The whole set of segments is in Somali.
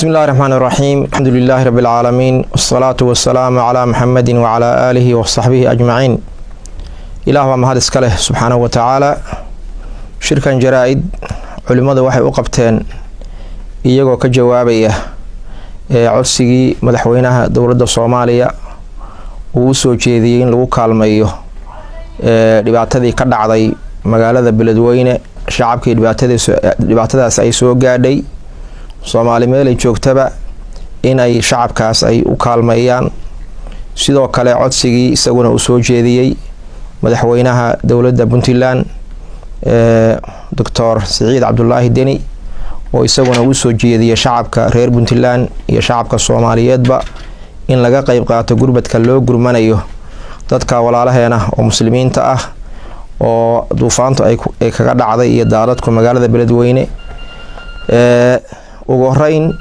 بسم الله الرحمن الرحيم، الحمد لله رب العالمين، والصلاة والسلام على محمد وعلى آله وصحبه أجمعين. Ilaah baa mahad iska leh subxaanahu wa tacaala. Shirkan jaraa-id culimmadu waxay u qabteen iyagoo ka jawaabaya ee codsigii madaxweynaha dowladda Soomaaliya uu u soo jeediyey in lagu kaalmeeyo dhibaatadii ka dhacday magaalada Beledweyne, shacabkii dhibaatadaas ay soo gaadhay. Soomaali meelay joogtaba inay shacabkaas ay u kaalmeeyaan. Sidoo kale codsigii isaguna uu soo jeediyey madaxweynaha dowladda Puntland, Doctor Siciid Cabdulaahi Deni, oo isaguna uu soo jeediyey shacabka reer Puntland iyo shacabka Soomaaliyeedba in laga qeyb qaato gurmadka loo gurmanayo dadka walaalaheena oo muslimiinta ah oo duufaantu ay kaga dhacday iyo daadadku magaalada Beledweyne. Ugu horeyn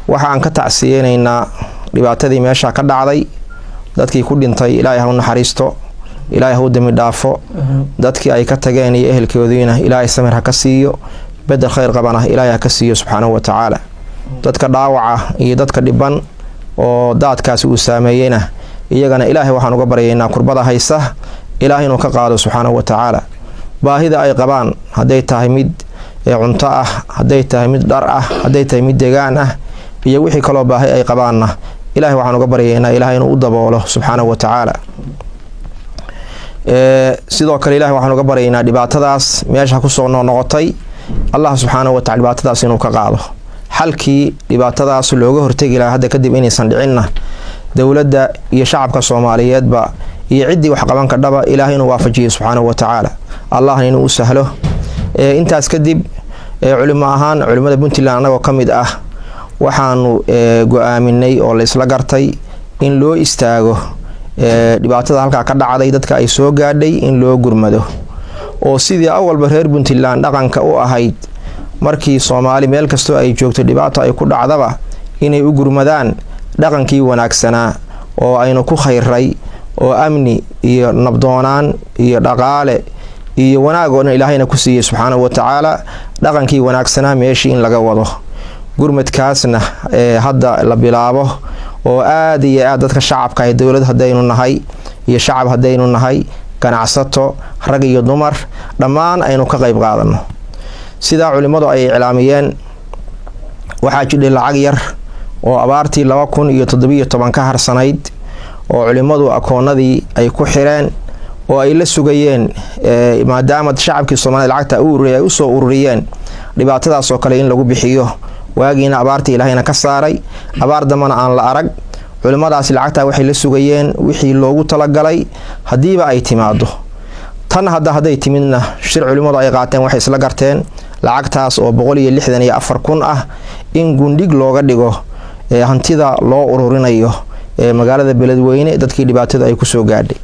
waxa aan ka tacsiyeyneynaa dhibaatadii meesha ka dhacday. Dadkii ku dhintay Ilaahay ha u naxariisto, Ilaahay ha u dembi dhaafo. Dadkii ay ka tageen iyo ehelkoodiina Ilaahay samir ha ka siiyo, bedel khayr qabana Ilaahay ha ka siiyo subxaanahu wa tacaala. Dadka dhaawaca iyo dadka dhiban oo daadkaasi uu saameeyeyna, iyagana Ilaahay waxaan uga baryaynaa kurbada haysa Ilaahay inuu ka qaado subxaanahu wa tacaala. Baahida ay qabaan, hadday tahay mid cunto ah, hadday tahay mid dhar ah, hadday tahay mid degaan ah iyo wixii kaloo baahi ay qabaanna, Ilahay waxaan uga baryaynaa Ilahay inuu u daboolo subxaanahu wa tacaala. Sidoo kale Ilahay waxaan uga baryaynaa dhibaatadaas meesha kusoo noqnoqotay, Allah subxaanahu wa tacala dhibaatadaas inuu ka qaado. Xalkii dhibaatadaas looga hortegi lahaa hadda kadib inaysan dhicinna, dowladda iyo shacabka Soomaaliyeedba iyo ciddii wax qaban kadhaba, Ilaahay inuu waafajiyo subxaanahu wa tacaala, Allahna inuu u sahlo. Intaas kadib, culimo ahaan culimada Puntland anagoo ka mid ah, waxaanu go-aaminay oo la isla gartay in loo istaago dhibaatada halkaa ka dhacday, dadka ay soo gaadhay in loo gurmado, oo sidii awalba reer Puntland dhaqanka u ahayd, markii Soomaali meel kastoo ay joogto dhibaato ay ku dhacdaba inay u gurmadaan, dhaqankii wanaagsanaa oo aynu ku khayray oo amni iyo nabdoonaan iyo dhaqaale iyo wanaag oo dhan Ilaahayna ku siiyey subxaanahu wa tacaala, dhaqankii wanaagsanaa meeshii in laga wado, gurmadkaasna hadda la bilaabo, oo aada iyo aad dadka shacabka ah, dowlad haddaynu nahay iyo shacab haddaynu nahay, ganacsato, rag iyo dumar, dhammaan aynu ka qayb qaadano. Sidaa culimmadu ay iclaamiyeen, waxaa jidhay lacag yar oo abaartii 2017 ka harsanayd oo culimmadu akoonadii ay ku xireen oo ay la sugayeen, maadaama shacabkii Soomaalida lacagta u ururiy ay usoo ururiyeen dhibaatadaas oo kale in lagu bixiyo. Waagiina abaartii Ilaahayna ka saaray, abaar dambana aan la arag. Culimmadaasi lacagtaa waxay la sugayeen wixii loogu talagalay haddiiba ay timaado. Tan hadda hadday timidna, shir culimmadu ay qaateen waxay isla garteen lacagtaas oo 164,000 ah in gundhig looga dhigo hantida loo ururinayo ee magaalada Beledweyne dadkii dhibaatada ay kusoo gaadhay.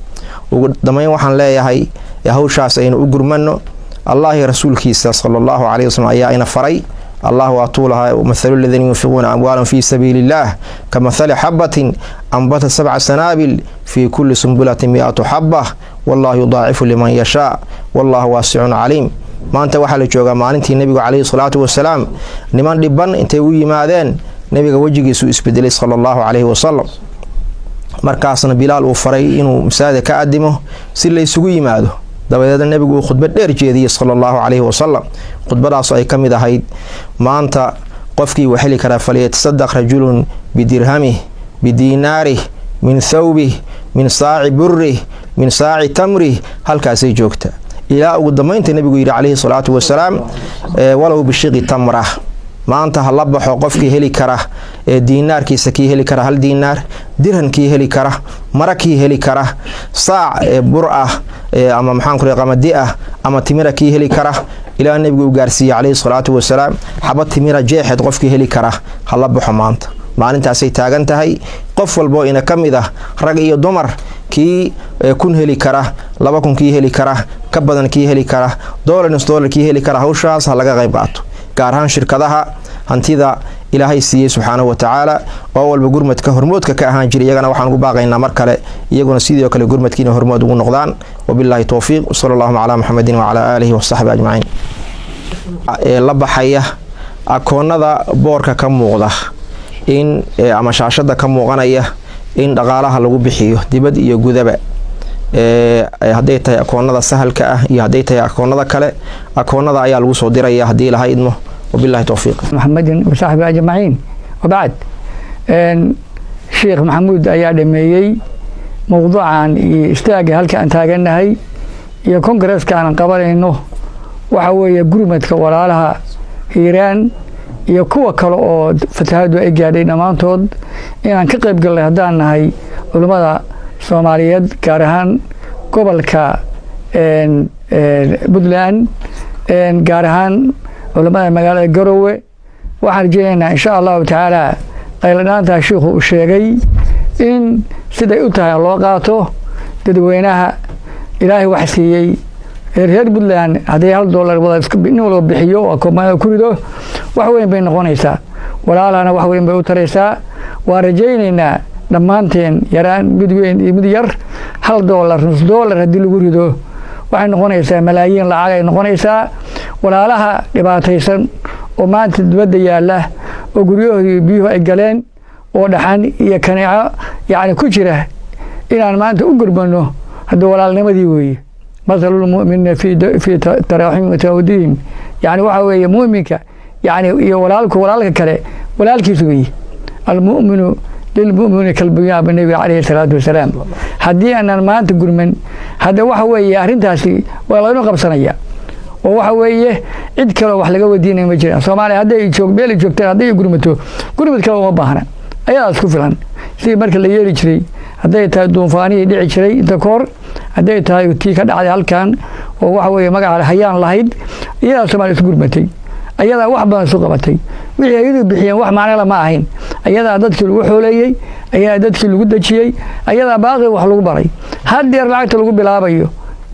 Ugu dambeyn waxaan leeyahay, hawshaas aynu u gurmano. Allah iyo rasuulkiisa sala Allahu calayhi wasalam ayaa ina faray. Allah waatuu lahaa: "مثل الذين ينفقون أموالهم في سبيل الله كمثل حبة أنبتت سبع سنابل في كل سنبلة 100 حبة والله يضاعف لمن يشاء والله واسع عليم." Maanta waxaa la joogaa maalintii Nebigu calayhi salaatu wasalaam niman dhiban intay u yimaadeen, Nebiga wejigiisu isbedelay sala Allahu calayhi wasalam. Markaasna Bilaal uu faray inuu masaajida ka adimo si la isugu yimaado. Dabadeedna Nebigu uu khudbad dheer jeediyey sala Allahu calayhi wasalam. Khudbadaas ay ka mid ahayd: maanta qofkii wax heli karaa فليتصدق رجل بدرهمه، بديناره، من ثوبه، من صاع بره، من صاع تمره. Halkaasay joogta ilaa ugu dambeynta Nebigu yidhi calayhi salaatu wasalaam: "ولو بشق تمرة." Maanta ha la baxo qofkii heli kara ee diinaarkiisa, kii heli kara hal diinaar, dirhankii heli kara, mara kii heli kara, saac ee bur ah ama maxaan ku qamadi ah ama timira kii heli kara, ilaa Nebigu uu gaarsiiyey calayhi salaatu wasalaam xabad timira jeexeed qofkii heli kara ha la baxo. Maanta maalintaasay taagan tahay. Qof walboo ina ka mid ah, rag iyo dumar, kii 1000 heli kara, 2000 kii heli kara, ka badan kii heli kara, doolar, nus doolar kii heli kara, hawshaas ha laga qayb qaato, gaar ahaan shirkadaha hantida Ilaahay siiyey subxaanahu wa tacaala oo walba gurmadka hormoodka ka ahaan jiray. Iyagana waxaan ugu baaqaynaa mar kale iyaguna sidoo kale gurmadka inay hormood ugu noqdaan. وبالله التوفيق، وصلى اللهم على محمد وعلى آله وصحبه أجمعين. Ee la baxaya akoonada boorka ka muuqda. In ama shaashada ka muuqanaya in dhaqaalaha lagu bixiyo dibad iyo gudaba, hadday tahay akoonada sahalka ah iyo hadday tahay akoonada kale, akoonada ayaa lagu soo diraya haddii Ilahay idmo. Wabillahi towfiiq. Maxamedin wasaxbi ajmaciin, wabacd. Sheekh Maxamuud ayaa dhameeyey mowduucan iyo istaagga halka aan taagannahay iyo kongareeska aanan qabanayno. Waxa weeye gurmadka walaalaha Hiiraan iyo kuwa kale oo fatahaadu ay gaadhay dhammaantood inaan ka qayb galnay haddaan nahay culummada Soomaaliyeed, gaar ahaan gobolka Puntland, gaar ahaan culummada magaalada Garowe. Waxaan rajeynaynaa, insha Allahu tacaala, qayladhaantaa shiikhu uu sheegay in siday u tahay loo qaato. Dadweynaha Ilaahay wax siiyey reer Puntland hadday $1 wada nin walba bixiyo oo akoomada ku rido, wax weyn bay noqonaysaa, walaalahana wax weyn bay u taraysaa. Waan rajaynaynaa dhammaanteen, yaraan mid weyn iyo mid yar, $1, nus dollar haddii lagu rido, waxay noqonaysaa malaayiin lacag ay noqonaysaa. Walaalaha dhibaataysan oo maanta dibadda yaalla oo guryahoodii biyuhu ay galeen oo dhaxan iyo kaneeco yacni ku jira, inaan maanta u gurmano hadda walaalnimadii weeye. Mathalulmu'miniina fii taraaxumihim wa tawaadudihim, yani waxa weeye mu'minka yani iyo walaalku walaalka kale walaalkiis weeye. Almu'minu lilmu'mini kalbunyaan ba nebiga calayhi salaatu wasalaam. Haddii aanan maanta gurman, hadda waxa weeye arrintaasi waa laynoo qabsanaya oo waxa weeye cid kaleo wax laga weydiinaya ma jiraan. Soomaaliya hadday joog meel ay joogtaan hadday gurmato, gurmad kale uma baahna, ayadaa isku filan. Sidii marka la yeeli jiray, hadday tahay duufaanihii dhici jiray inta ka hor, hadday tahay tii ka dhacday halkan oo waxa weeye magaca hayaan lahayd, iyadaa Soomaaliya isu gurmatay, ayadaa wax badan isu qabatay. Wixii ayadu bixiyeen wax macnala ma ahayn. Ayadaa dadkii lagu xooleeyey, ayadaa dadkii lagu dejiyey, ayadaa baaqi wax lagu baray. Haddeer lacagta lagu bilaabayo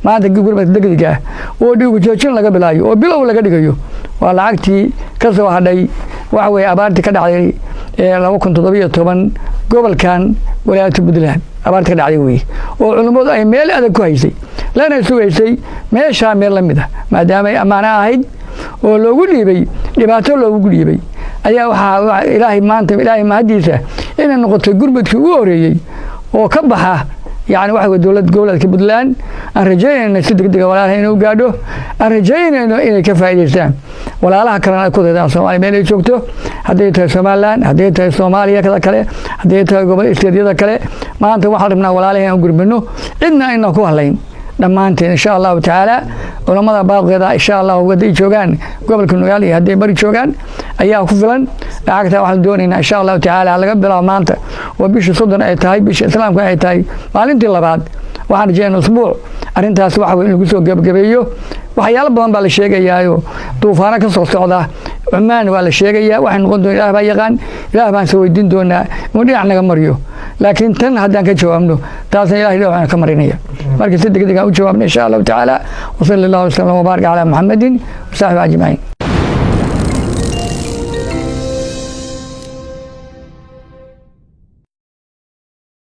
maanta gurmadka degdega ah oo dhiigu joojin laga bilaayo oo bilow laga dhigayo waa lacagtii ka soo hadhay waxa weeye abaartii ka dhacday ee 2017 gobolkan walaayadda Puntland. Abaartii ka dhacday weye oo culummadu ay meel adag ku haysay lana sugaysay meeshaa meel la mid ah, maadaama ay ammaano ahayd oo loogu dhiibay, dhibaato loogu dhiibay. Ayaa waxaa Ilaahay maanta Ilaahay mahadiisa inay noqotay gurmadkii ugu horeeyey oo ka baxa yani waxa wey dowlad goboleedka Puntland. Aan rajaynayno si degdega walaalaha inuu gaadho, aan rajaynayno inay ka faa'iidaystaan, walaalaha kalena ay ku daydaan. Soomaaliya meel ay joogto, hadday tahay Somaliland, hadday tahay Soomaaliya kada kale, hadday tahay gobol isteedyada kale, maanta waxaan rabnaa walaalaha inaan gurmino, cidna ayna ku hadlayn dhammaanteen, insha Allahu tacaala. Culammada baaqeeda, insha Allahu, hadday joogaan gobolka Nugaal iyo hadday bari joogaan ayaa ku filan lacagta. Waxaan doonaynaa, insha Allahu tacaala, laga bilaabo maanta oo bishii 30 ay tahay, bisha Islaamka ay tahay maalintii labaad, waxaan rajeynaa usbuuc arrintaas waxa wey in lagu soo gebagabeeyo. Waxyaalo badan baa la sheegayaayo, duufaano ka soo socda Cumaan waa la sheegayaa. Waxay noqon doona Ilaah baa yaqaan. Ilaah baan soo weydiin doonaa inuu dhinac naga mariyo, laakiin tan haddaan ka jawaabno, taasna Ilahay dhinac ka marinaya. Marka si degdeg aan u jawaabno, insha Allahu tacaala. Wasala Allahu wasalam wabaarak calaa Muxamadin wasaxbi ajmaciin.